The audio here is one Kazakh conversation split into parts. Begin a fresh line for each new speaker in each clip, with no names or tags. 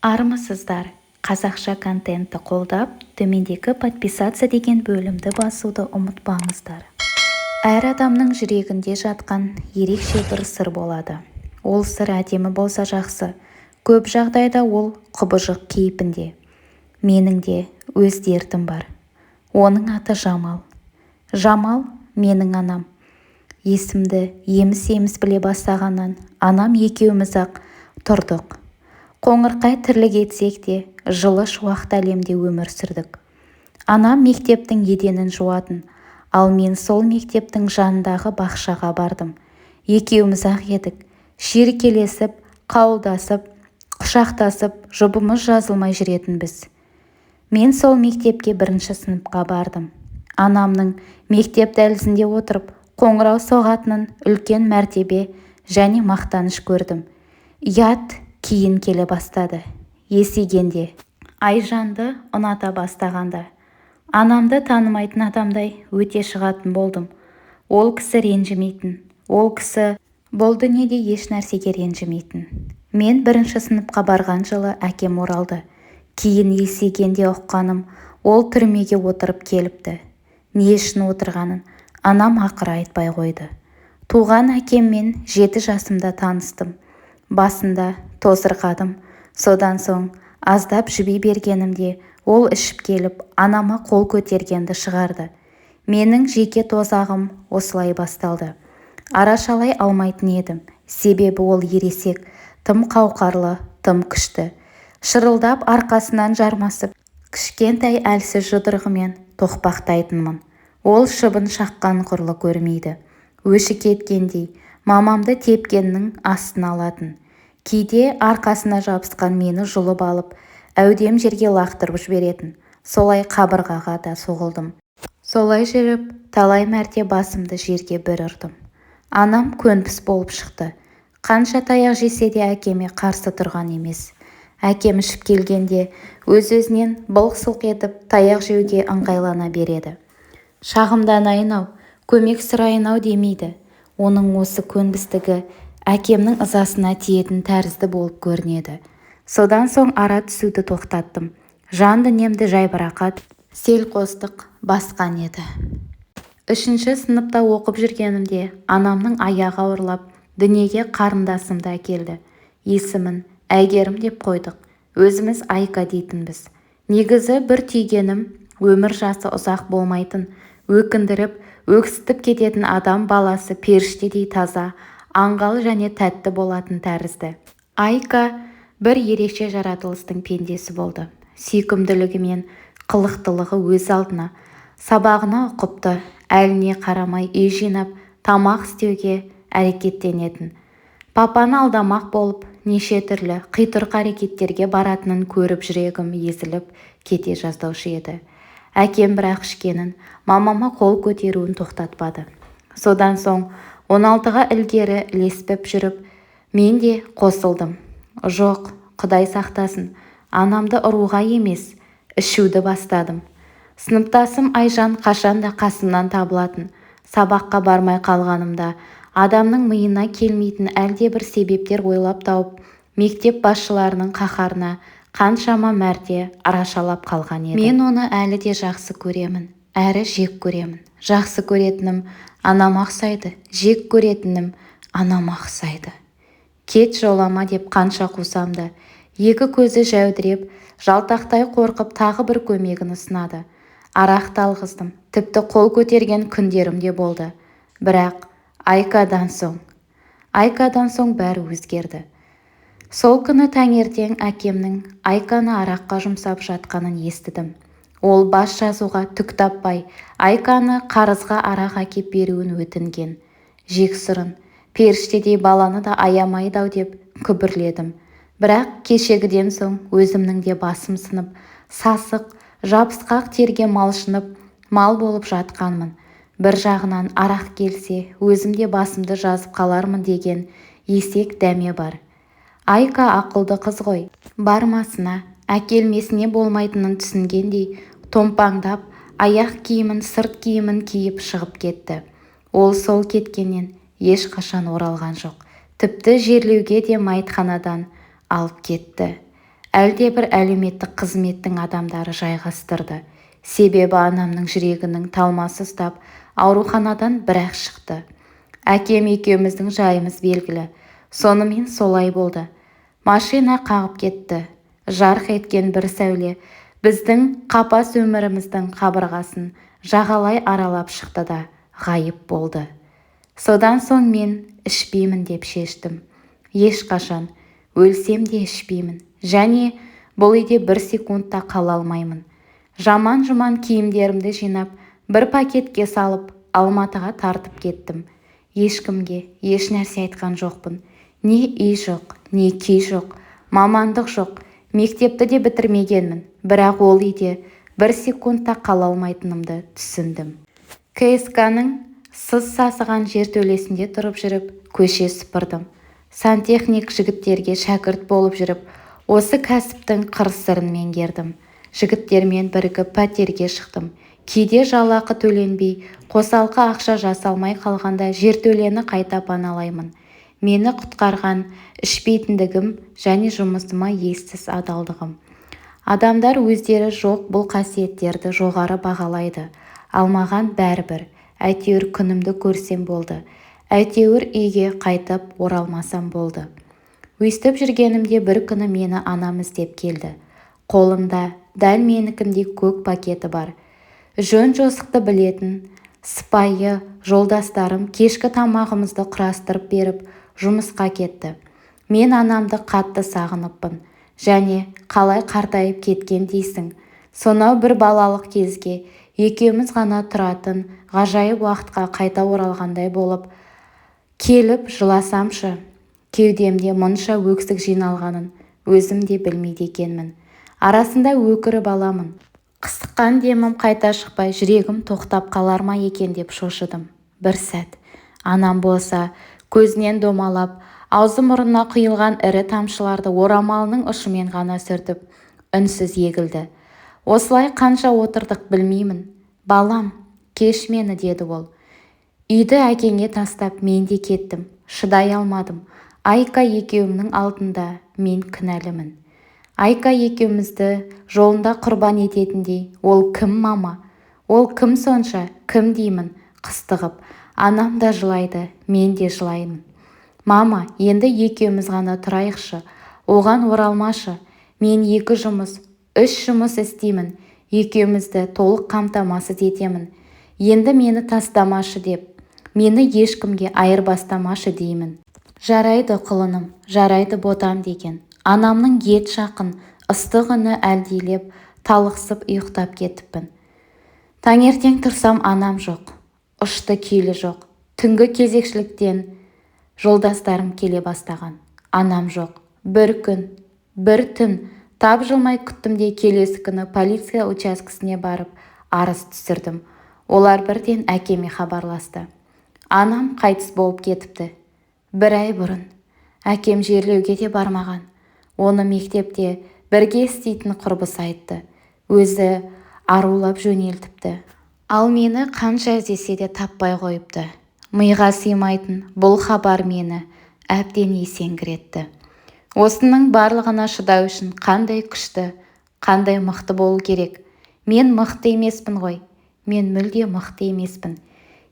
Армысыздар! Қазақша контентті қолдап, төмендегі «Подписаться» деген бөлімді басуды ұмытпаңыздар. Әр адамның жүрегінде жатқан ерекше бір сыр болады. Ол сыр әдемі болса жақсы, көп жағдайда ол құбыжық кейпінде. Менің де өз дертім бар. Оның аты Жамал. Жамал – менің анам. Есімді еміс-еміс біле бастағаннан анам екеуміз-ақ тұрдық. Қоңырқай тірлік етсек те, жылы шуақты әлемде өмір сүрдік. Анам мектептің еденін жуатын, ал мен сол мектептің жанындағы бақшаға бардым. Екеуміз-ақ едік. Шүйіркелесіп, қауылдасып, құшақтасып, жұбымыз жазылмай жүретінбіз. Мен сол мектепке бірінші сыныпқа бардым. Анамның мектеп дәлізінде отырып қоңырау соғатынын үлкен мәртебе және мақтаныш көрдім. Ұят кейін келе бастады. Есейгенде. Айжанды ұната бастағанда. Анамды танымайтын адамдай өте шығатын болдым. Ол кісі ренжімейтін. Ол кісі бұл дүниеде еш нәрсеге ренжімейтін. Мен бірінші сыныпқа барған жылы әкем оралды. Кейін есейгенде ұққаным, ол түрмеге отырып келіпті. Не үшін отырғанын анам ақыры айтпай қойды. Туған әкеммен 7 жасымда таныстым. Басында тосырқадым. Содан соң аздап жіби бергенімде ол ішіп келіп, анама қол көтергенді шығарды. Менің жеке тозағым осылай басталды. Арашалай алмайтын едім. Себебі ол ересек, тым қауқарлы, тым күшті. Шырылдап арқасынан жармасып, кішкентай әлсіз жұдырығымен тоқпақтайтынмын. Ол шыбын шаққан құрлы көрмейді. Өші кеткендей, мамамды тепкеннің астына алатын. Кейде арқасына жабысқан мені жұлып алып, әудем жерге лақтырып жіберетін. Солай қабырғаға да соғылдым. Солай жүріп, талай мәрте басымды жерге бір ұрдым. Анам көнбіс болып шықты. Қанша таяқ жесе де әкеме қарсы тұрған емес. Әкем ішіп келгенде өз-өзінен былқ-сылқ етіп таяқ жеуге ыңғайлана береді. Шағымданайын-ау, көмек сұрайын-ау демейді. Оның осы көнбістігі әкемнің ызасына тиетін тәрізді болып көрінеді. Содан соң ара түсуді тоқтаттым. Жан дүниемді жайбарақат селқостық басқан еді. 3 сыныпта оқып жүргенімде анамның аяғы ауырлап, дүниеге қарындасымды әкелді. Есімін Әйгерім деп қойдық. Өзіміз Айка дейтінбіз. Негізі бір түйгенім, өмір жасы ұзақ болмайтын, өкіндіріп, өксітіп кететін адам баласы періштедей таза, аңғал және тәтті болатын тәрізді. Айка бір ерекше жаратылыстың пендесі болды. Сүйкімділігі мен қылықтылығы өз алдына, сабағына ұқыпты, әліне қарамай үй жинап, тамақ істеуге әрекеттенетін. Папаны алдамақ болып, неше түрлі қитұрқы әрекеттерге баратынын көріп жүрегім езіліп кете жаздаушы еді. Әкем бірақ ішкенін, мамама қол көтеруін тоқтатпады. Содан соң 16-ға ілгері ілеспіп жүріп, мен де қосылдым. Жоқ, Құдай сақтасын, анамды ұруға емес, ішуді бастадым. Сыныптасым Айжан қашанда қасымнан табылатын. Сабаққа бармай қалғанымда адамның миына келмейтін әлдебір себептер ойлап тауып, мектеп басшыларының қаһарына қаншама мәрте арашалап қалған еді. Мен оны әлі де жақсы көремін, әрі жек көремін. Жақсы көретінім анама ұқсайды, жек көретінім анама ұқсайды. Кет жолама деп қанша қусам да, екі көзі жәудіреп, жалтақтай қорқып тағы бір көмегін ұсынады. Арақ та алғыздым, тіпті қол көтерген күндерім де болды. Бірақ Айкадан соң бәрі өзгерді. Сол күні таңертең әкемнің Айканы араққа жұмсап жатқанын естідім. Ол бас жазуға түк таппай, Айканы қарызға арақ әкеп беруін өтінген. Жексұрын, періштедей баланы да аямайды-ау деп күбірледім. Бірақ кешегіден соң өзімнің де басым сынып, сасық, жабысқақ терге малшынып, мал болып жатқанмын. Бір жағынан арақ келсе, өзім де басымды жазып қалармын деген есек дәме бар. Айка ақылды қыз ғой. Бармасына, әкелмесіне болмайтынын түсінгендей, томпаңдап, аяқ киімін, сырт киімін киіп шығып кетті. Ол сол кеткеннен ешқашан оралған жоқ. Тіпті жерлеуге де мәйітханадан алып кетті. Әлдебір әлеуметтік қызметтің адамдары жайғастырды. Себебі анамның жүрегінің талмасы ұстап, ауруханадан бір-ақ шықты. Әкем екеуміздің жайымыз белгілі. Сонымен солай болды. Машина қағып кетті. Жарқ еткен бір сәуле біздің қапас өміріміздің қабырғасын жағалай аралап шықты да ғайып болды. Содан соң мен ішпеймін деп шештім. Ешқашан, өлсем де ішпеймін. Және бұл үйде бір секунд та қала алмаймын. Жаман-жұман киімдерімді жинап, бір пакетке салып, Алматыға тартып кеттім. Ешкімге еш нәрсе айтқан жоқпын. Не үй жоқ, не күй жоқ, мамандық жоқ, мектепті де бітірмегенмін, бірақ ол үйде бір секунд та қала алмайтынымды түсіндім. КСК-ның сыз сасыған жертөлесінде тұрып жүріп, көше сыпырдым. Сантехник жігіттерге шәкірт болып жүріп, осы кәсіптің қыр-сырын меңгердім. Жігіттермен бірігіп пәтерге шықтым. Кейде жалақы төленбей, қосалқы ақша жасалмай қалғанда жертөлені қайта паналаймын. Мені құтқарған ішпейтіндігім және жұмысыма ессіз адалдығым. Адамдар өздері жоқ бұл қасиеттерді жоғары бағалайды. Ал маған бәрібір, әйтеуір күнімді көрсем болды. Әйтеуір үйге қайтып оралмасам болды. Өйстіп жүргенімде бір күні мені анам іздеп келді. Қолында дәл менікіндей көк пакеті бар. Жөн-жосықты білетін сыпайы жолдастарым кешкі тамағымызды құрастырып беріп, жұмысқа кетті. Мен анамды қатты сағыныппын. Және қалай қартайып кеткен дейсің. Сонау бір балалық кезге, екеуміз ғана тұратын ғажайып уақытқа қайта оралғандай болып, келіп жыласамшы. Кеудемде мұнша өксік жиналғанын өзім де білмейді екенмін. Арасында өкіріп аламын. Қысыққан демім қайта шықпай, жүрегім тоқтап қалар ма екен деп шошыдым. Бір сәт. Анам болса, көзінен домалап, аузы-мұрнына құйылған ірі тамшыларды орамалының ұшымен ғана сүртіп, үнсіз егілді. Осылай қанша отырдық білмеймін. Балам, кеш мені, деді ол. Үйді әкеңе тастап мен де кеттім. Шыдай алмадым. Айка екеуімнің алдында мен кінәлімін. Айка екеумізді жолында құрбан ететіндей ол кім, мама? Ол кім сонша? Кім деймін, қыстығып. Анам да жылайды, мен де жылаймын. Мама, енді екеуміз ғана тұрайықшы. Оған оралмашы. Мен 2 жұмыс, 3 жұмыс істеймін. Екеумізді толық қамтамасыз етемін. Енді мені тастамашы деп, мені ешкімге айырбастамашы деймін. Жарайды құлыным, жарайды ботам деген. Анамның ет жақын, ыстық үні әлдилеп, талықсып ұйықтап кетіппін. Таңертең тұрсам анам жоқ, ұшты күйлі жоқ. Түнгі кезекшіліктен жолдастарым келе бастаған. Анам жоқ. Бір күн, бір түн тапжылмай күттім де келесі күні полиция учаскесіне барып арыз түсірдім. Олар бірден әкеме хабарласты. Анам қайтыс болып кетіпті. Бір ай бұрын. Әкем жерлеуге де бармаған. Оны мектепте бірге істейтін құрбысы айтты. Өзі арулап жөнелтіпті. Ал мені қанша іздесе де таппай қойыпты. Миға сыймайтын бұл хабар мені әбден есеңгіретті. Осының барлығына шыдау үшін қандай күшті, қандай мықты болу керек. Мен мықты емеспін ғой. Мен мүлде мықты емеспін.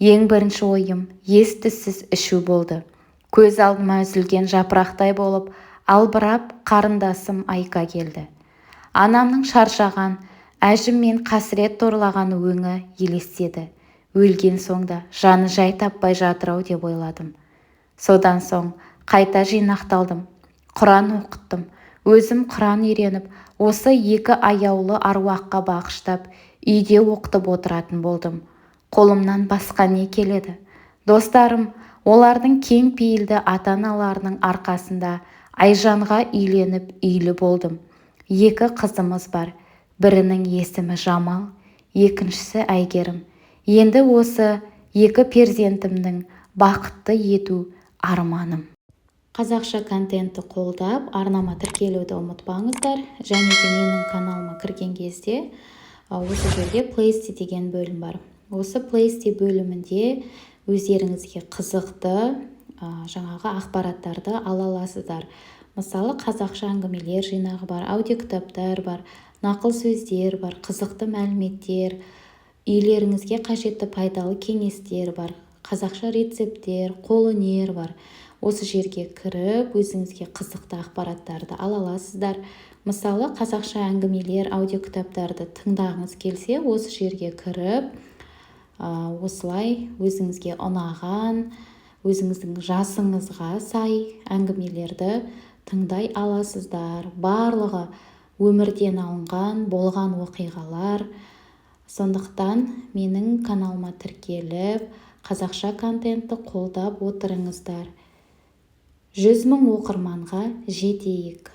Ең бірінші ойым ес-түссіз ішу болды. Көз алдыма үзілген жапырақтай болып, албырап қарындасым Айка келді. Анамның шаршаған, әжім мен қасірет торлаған өңі елестеді. Өлген соң да жаны жай таппай жатыр-ау деп ойладым. Содан соң қайта жинақталдым. Құран оқыттым. Өзім Құран үйреніп, осы 2 аяулы аруаққа бағыштап, үйде оқытып отыратын болдым. Қолымнан басқа не келеді? Достарым, олардың кең пейілді ата-аналарының арқасында Айжанға үйленіп үйлі болдым. 2 қызымыз бар. Бірінің есімі Жамал, екіншісі Әйгерім. Енді осы 2 перзентімнің бақытты ету арманым. Қазақша контентті қолдап, арнама тіркелуді ұмытпаңыздар. Және де менің каналыма кірген кезде осы жерде плейлист деген бөлім бар. Осы плейлист бөлімінде өздеріңізге қызықты жаңағы ақпараттарды ала аласыздар. Мысалы, қазақша әңгімелер жинағы бар, аудиокітаптар бар, нақыл сөздер бар, қызықты мәліметтер, үйлеріңізге қажетті пайдалы кеңестер бар, қазақша рецепттер, қолөнер бар. Осы жерге кіріп, өзіңізге қызықты ақпараттарды ала аласыздар. Мысалы, қазақша әңгімелер, аудиокітаптарды тыңдағыңыз келсе, осы жерге кіріп, осылай өзіңізге ұнаған, өзіңіздің жасыңызға сай әңгімелерді тыңдай аласыздар. Барлығы өмірден алынған, болған оқиғалар. Сондықтан менің каналыма тіркеліп, қазақша контентті қолдап отырыңыздар. 100 000 оқырманға жетейік.